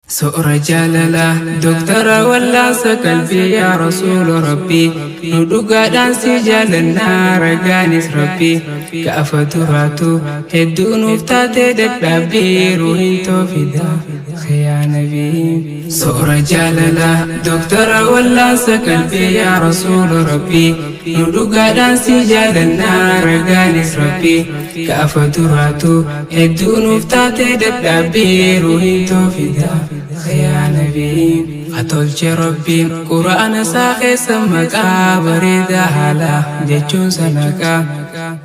Soora jaalalaa Doktara wallaansa qalbii yaa rasuula rabbii nu dhugaadhaan si jaalannaa ragaanis rabbii gaafa duraatu hedduu nuuf taatee dadhaabbii ruuhin toofidaa yaa nabii. Soora jaalalaa Doktara wallaansa qalbii yaa rasuula rabbii nu dhugaadhaan si jaalannaa ragaanis rabbii gaafa duraatu hedduu nuuf taatee dadhaabbii ruuhin toofidaa yaa nabii. Atolche rabbiin quraana isaa keessa maqaa bareedaa haala jechuun sanaqaa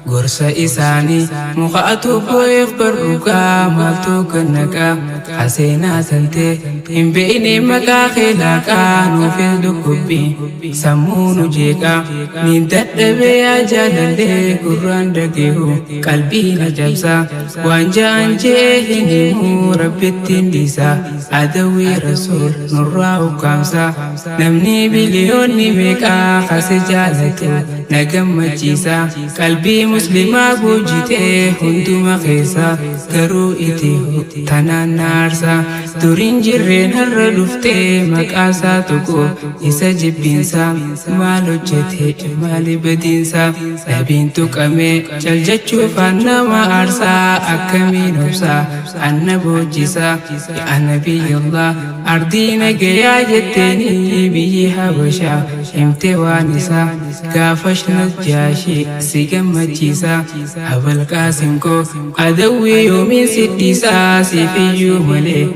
gorsa isaanii mukaatu boo'eef barruqaa maaltu gannaqaa haseenaa tantee hin beekne maqaa keelaaqaa nuufis dhukkubbii sammuu nu jeeqaa niin dadhabee yaa jaalallee gurraan dhageehu qalbii na cabsaa waan ja'an jee hin himuu rabbittiin dhiisaa adawwii rasuul nurraa ukkaamsaa namni biliyoonni meeqaa kase jaalatu na gammachiisa qalbii muslimaa guujitee hunduma keessa garuu itihu tanaan na aarsa duriin jirreen har'a dhuftee maqaasaa tokko isa jibbiinsa maal hojjete maali badiinsa nabiin tuqamee caljachuufaan nama aarsaa akkamiin obsaa anna boojjisaa yaa nabiyyallah ardii nagayaa jetteeni biyyi habashaa himte waan isaa gaafash najjaashii si gammachiisa abalqaasim koo adawwii yoomiin si dhiisaa siif iyyuu malee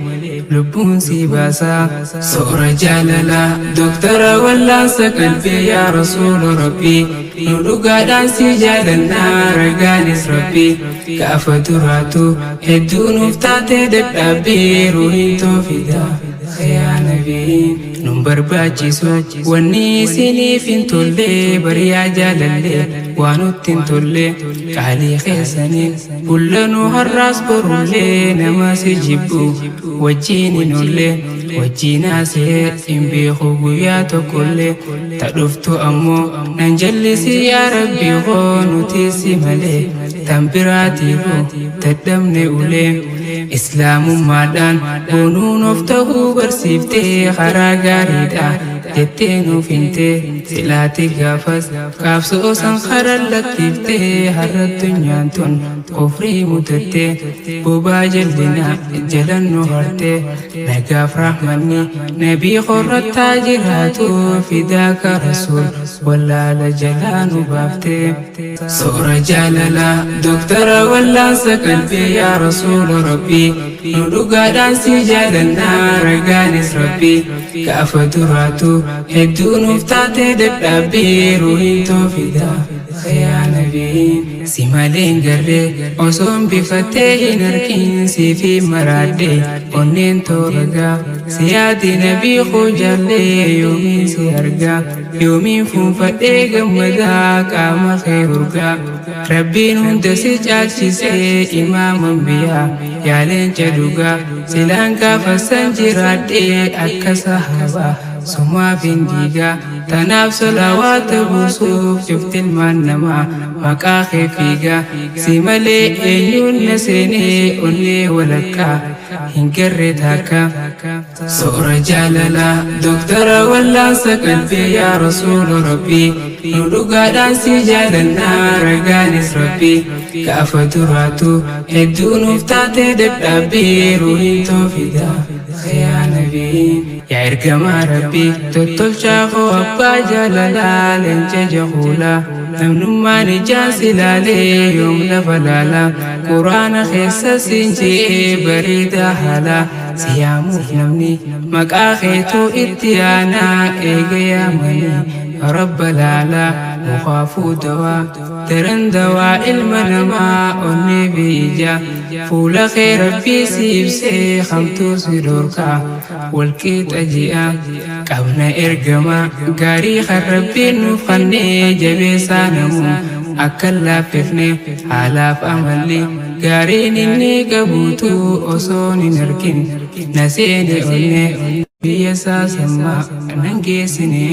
lubbuun si baasaa. Soora jaalalaa Doktara wallaansa qalbii yaa rasuula rabbii nu dhugaadhaan si jaalannaa ragaanis rabbii gaafa duraatu hedduu nuuf taatee dadhaabbii ruuhin toofidaa yaa nabii. Nun barbaachisu wanni isiniif hin tolle bariyaa jaalallee waa nutti hin tolle qaalii keessaniin bullanuu har'aas borullee nama si jibbu wajjiin hin olle wajjiin haasee hin beeku guyyaa tokkollee ta dhuftu ammoo nan jallisi yaa rabbii koo nuti si malee tan biraatiifu dadhabne ulee islaamummaadhaan boonuun of ta'uu barsiiftee karaa gaariidha jettee nuuf himtee silaati gaafas qaabsoo san karaa lakkiftee har'a addunyaan tun kufrii mutattee bobaa jallinaa jalan nu hartee nagaaf rahmanni nabii qorrattaa jiraatu fidaaka rasuul wallaala jalaa nu baaftee. Soora jaalalaa Doktara wallaansa qalbii yaa rasuula rabbii nu dhugaadhaan si jaalannaa ragaanis rabbii gaafa duraatu hedduu nuuf taatee dadhaabbii ruuhin toofidaa yaa nabii. Si malee hin garree osoon bifattee hin argin siifi maraadhe onneen tooragaa si yaadi nabii koo jaallee yoomiin si argaa yoomiin fuunfadhee gammadaa qaama kee urgaa rabbiin hunda si caalchisee imaaman biyyaa yaa leenca dhugaa silaan gaafa san jiraadhee akka sahaabaa sumaaf hin diigaa tanaaf salawaata buusuuf cuftilmaan namaa maqaa kee fiigaa si malee eenyuun na seenee onnee walakkaa hin garree taakka. Soora jaalalaa Doktara wallaansa qalbii yaa rasuula rabbii nu dhugaadhaan si jaalannaa ragaanis rabbii gaafa duraatu hedduu nuuf taatee dadhaabbii ruuhin toofidaa yaa nabii. Yaa ergamaa rabbii tottolchaa koo abbaa jaalalaa leenca jahuulaa namnummaan ijaan si laalee yoom lafa laalaa quraana keessa siin je'ee bareedaa haalaa si yaamuuf namni maqaa keetuu itti aanaa eega yaamanii rabba laalaa mukaafuu dawaa daran dawaa ilma namaa onnee fi ija fuula kee rabbii si ibsee hamtuu si dhorkaa walqixa ji'a qabna ergamaa gaarii kan rabbiin nuuf kennee jabeessaa namuu akka hin laaffifne haalaaf amalli gaariin inni qabuutu osoon hin argin na seene onne biyya isaa sammaa nan geessine.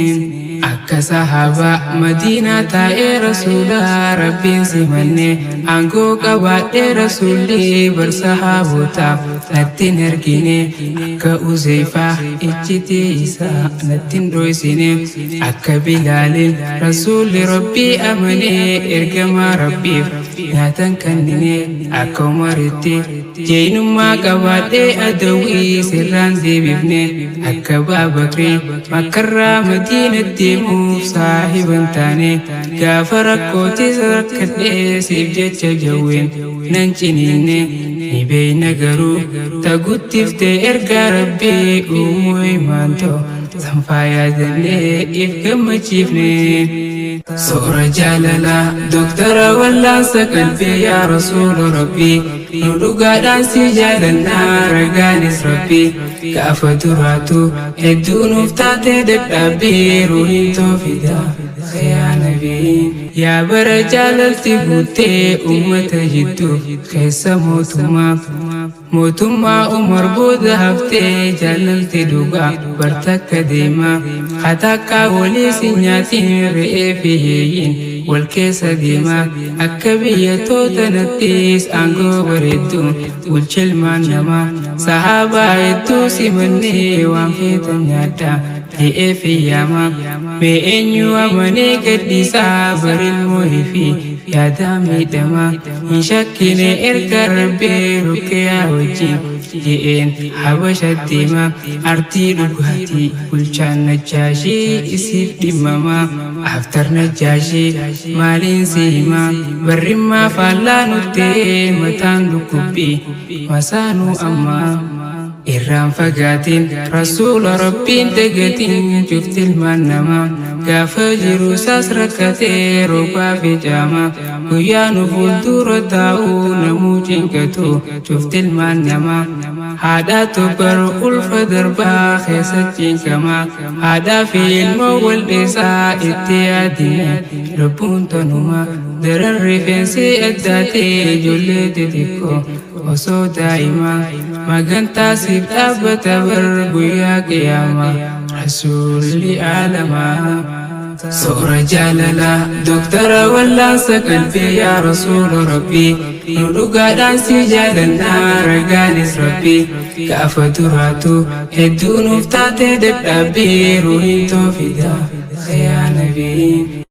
Akka sahaabaa Madiinaa taa'ee rasuula Rabbiin simanne aangoo qabaadhee rasuulli bar sahaabotaaf natti hin ergine. Akka Uzeyfaa iccitii isaa natti hin dhoysine. Akka Bilaalin rasuulli Rabbii amanee ergamaa Rabbiif nyaatan kennine. Akka Umaritti jeynummaa qabaadhee adawwii sirraan deebifne. Akka Baabakrii Makkarraa Madiina deemuuf saahiban taane. Gaafa rakkootis rakkadhee siif jecha jawween nan ciniinne. Ni beeyna garuu taguttiftee ergaa Rabbii uumuu himaantoo sanfaa yaadannee if gammachiifne. Soora jaalalaa Dooktara wallaansa qalbii yaa rasuula Rabbii nu dhugaadhaan si jaalannaa ragaanis Rabbii gaafa duraatu hedduu nuuf taatee dadhabbii ruuhin toofida yaa nabii. Yaa bara jaalalti guuttee uummata jidduu keessa mootummaa mootummaa Umar booda haftee jaalalti dhugaa bartakka deema hatakkaa walii si nyaatiin re'ee fi yeeyyiin wal keessa deema akka biyya tootanattis aangoo bareeddu bulchilmaan namaa sahaabaa hedduu simannee waan feetan nyaadha je'ee fi yaama mee eenyu amanee gadhiisaa barilmoo fi yaada miidhama hin shakkine erga Rabbii ruqyaa wajjin je'een Habasha deema artii dhugaatii bulchaan Najaashii isiif dhimmama aftar Najaashii maaliin si hima barrimmaa faallaa nuttee mataan dhukkubbii masaanuu ammaa irraan fagaatiin rasuula Rabbiin dagatiin cuftilmaan namaa gaafa jiru isaas rakkatee roobaa fi caama guyyaa nu fuuldura taa'uu namuu cinqatu cuftilmaan namaa haadhaa tokko ulfa darbaa keessa cinqama haadhaa fi ilmoo wal dhiisaa itti yaadime lubbuun tanuma daran rifeensi addaatee ijoollee xixiqqoo osoo daa'ima magantaa siif dhaabbata bar guyyaa qiyaamaa rasuulli aalamaa. Soora jaalalaa Dooktara wallaansa qalbii yaa rasuula Rabbii nu dhugaadhaan si jaalannaa ragaanis Rabbii gaafa duraatu hedduu nuuf taatee dadhabbii ruuhin toofida yaa nabii.